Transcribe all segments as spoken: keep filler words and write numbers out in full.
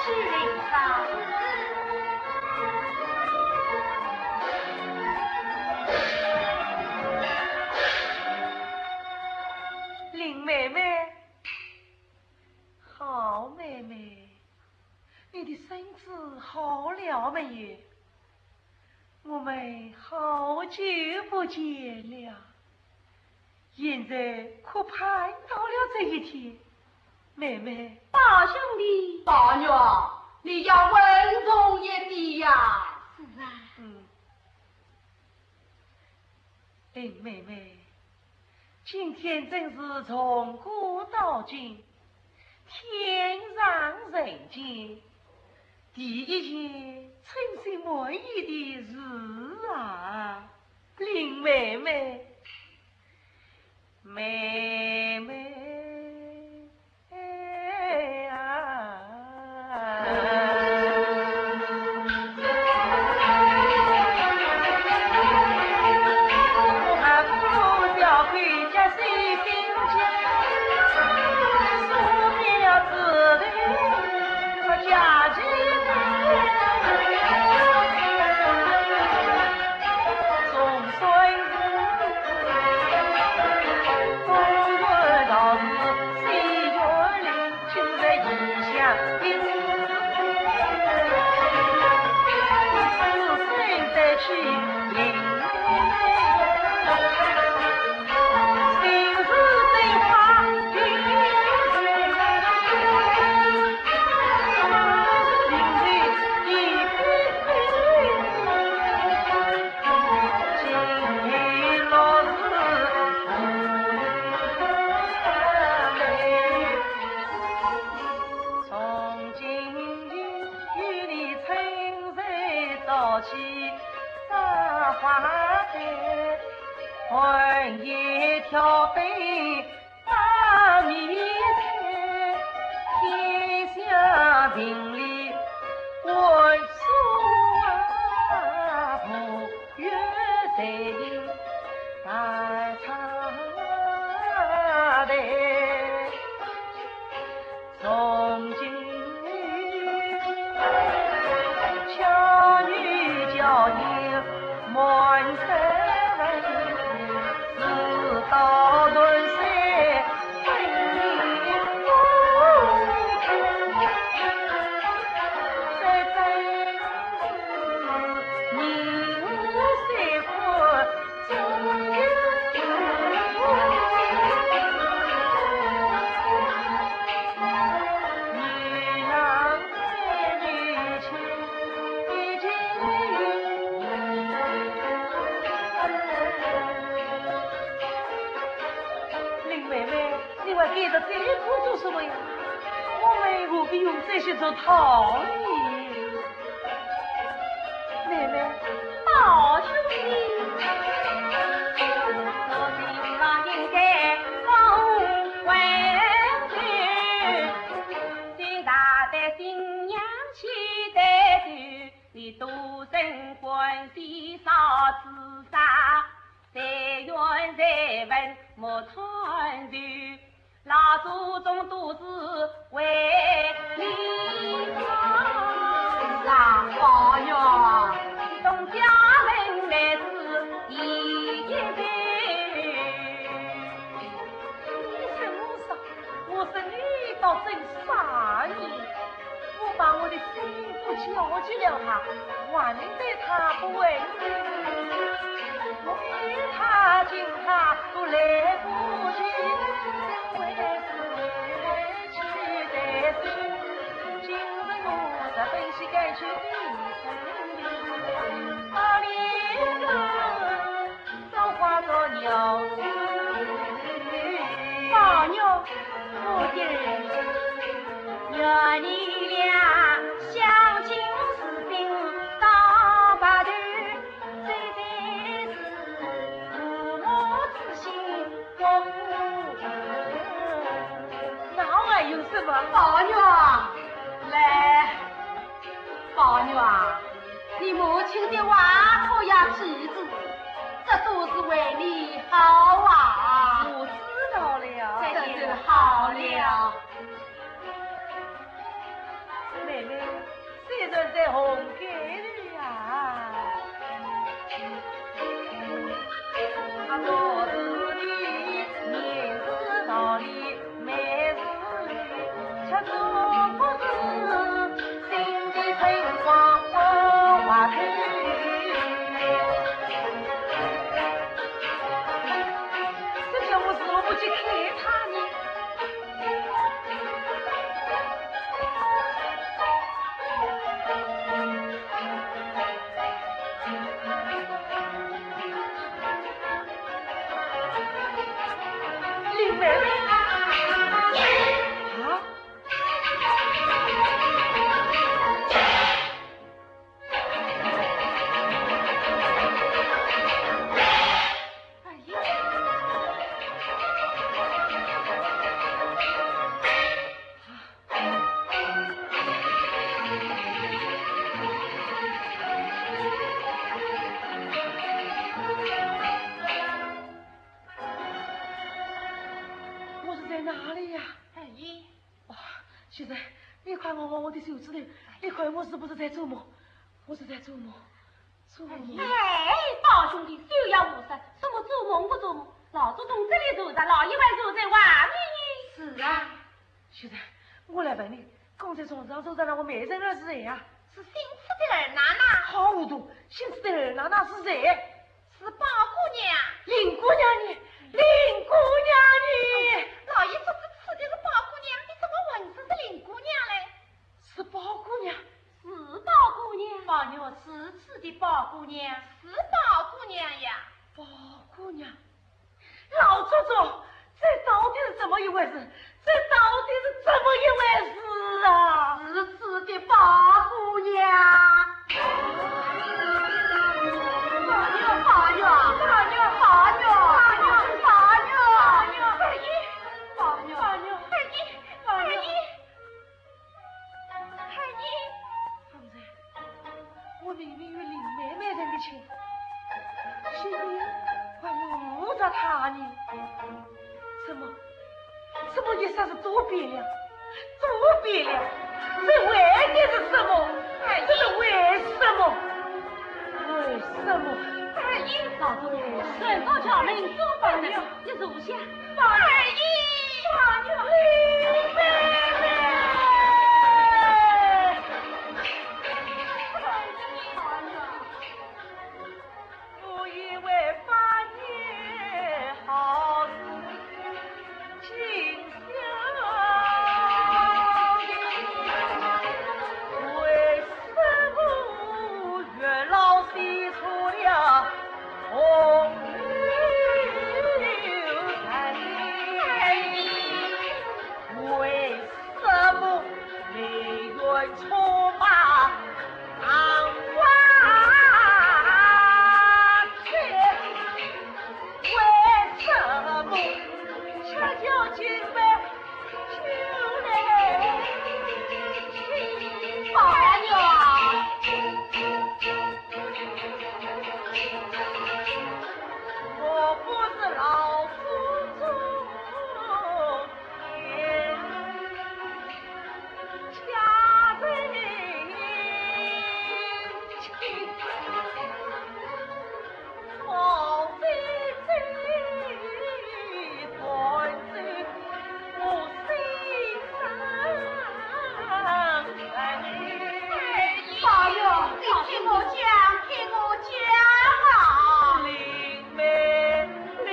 是领赏。林妹妹，好妹妹，你的身子好了没有？ 我们好久不见了，现在可盼到了这一天。妹妹，宝兄弟，宝玉，你要稳重一点呀。是啊。嗯。林妹妹， 今天真是从古到今，天上人间，第一件称心满意的事啊，林妹妹，妹妹。 从今以后，与你春睡到起，赏花开，寒夜挑灯 把米菜，天下平里问书啊，不远谁大茶台。从今巧女娇艳满山飞， 林妹妹，你还跟着这个做什么呀？我们何必用这些做套呢？妹妹，宝兄弟。 是啊，宝玉。你说我啥？我说你倒真傻呢。我把我的心不交给了他，还能对他不温情？我比他敬他都来不及，为的是 宝玉，我的儿，愿你俩相敬如宾到白头，这才是父母之心。 那还有什么？宝玉啊，来，宝玉啊，你母亲的话可要记住，这都是为你好啊。我知道了。这就好了。妹妹，虽然在红楼里呀，啊，做事的面子道理没事，吃做不是，心地很光光，外头。这叫我如何去看他呢？ 林妹妹。啊？二爷。 我是在哪里呀？二爷。哦，秀才，你看我，我的袖子头，你看我是不是在做梦？我是在做梦，做梦。哎，宝兄弟，休要胡说，什么做梦不做梦？老祖宗这里坐着，老爷还坐在外面呢。是啊。 秀才，我来问你，刚才从上走上来那个美人儿是谁呀？是姓池的二奶奶。好糊涂，姓池的二奶奶是谁？是宝姑娘。林姑娘呢？林姑娘呢？老爷说是池的是宝姑娘，你怎么问是不是林姑娘嘞？是宝姑娘。是宝姑娘。宝玉，是池的宝姑娘。是宝姑娘呀。宝姑娘。 老祖宗，这到底是怎么一回事？这到底是怎么一回事啊？是池的宝姑娘。宝玉，宝玉，宝玉，宝玉，宝玉，宝玉，宝玉，宝玉，宝玉，宝玉。 二爷。方才，我明明与林妹妹成的亲，现在还要误着她呢。怎么，怎么一霎时都变了，都变了？这为的是什么？哎，这是为什么？为什么？哎，老祖宗，为什么？人到桥门，做官的，你坐下。二爷，二爷，林妹妹。 我以为百年好事尽消，为什么月老写出了红楼梦？为什么 梅园策马当花魁？为什么恰巧今晚就来请宝玉？我不是老祖宗 宝玉，你听我讲，听我讲啊！林妹妹。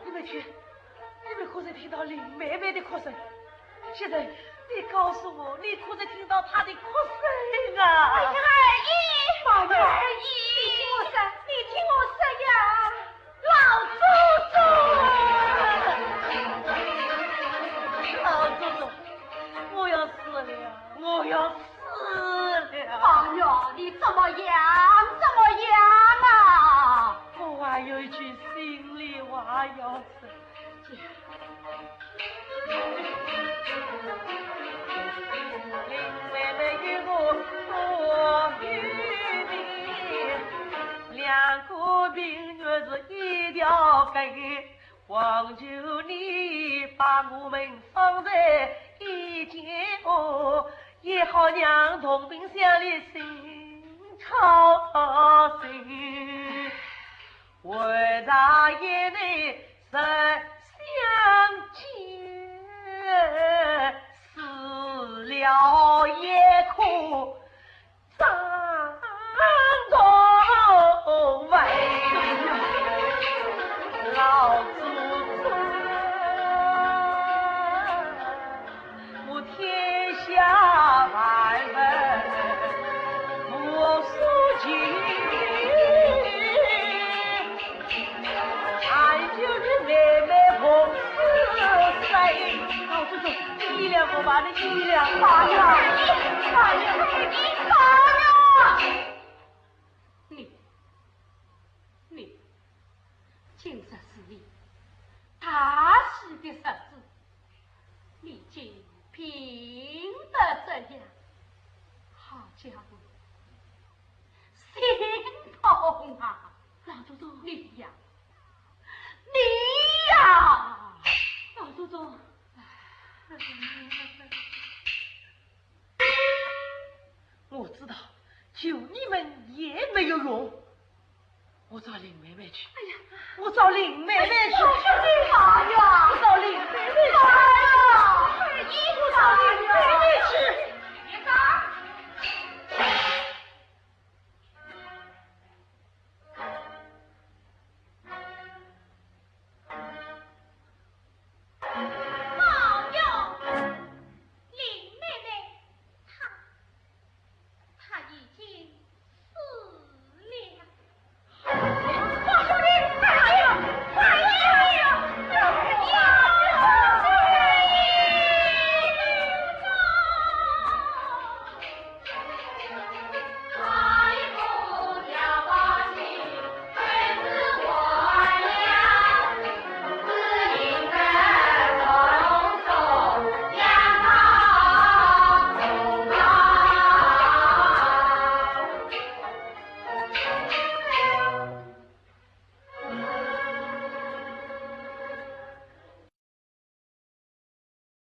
你们去，你们可曾听到林妹妹的哭声？现在，你告诉我，你可曾听到她的哭声啊？哎呀，二爷，宝玉，二爷，你听我说，你听我说呀，老祖宗，老祖宗，我要死了。我要死了。宝玉，你怎么样？怎么样啊？我还有一句心里话要说。林妹妹与我不与你，两个平日是一条根。 望求你把我们放在一间屋，也好让同病相怜心操心。为啥也能实相见，死了也可 张同文，老祖宗，我天下万物无所求。 还有你妹妹红丝带。老祖宗，你原谅我吧，你原谅我。宝玉，宝玉，宝玉。你，你，今日是你大喜的日子，你竟病得这样，好叫我 心痛啊！老祖宗，你呀，你呀！老祖宗，我知道，求你们也没有用。我找林妹妹去。哎呀，我找林妹妹去。哎呀，我找林妹妹去。哎呀，我找林妹妹去。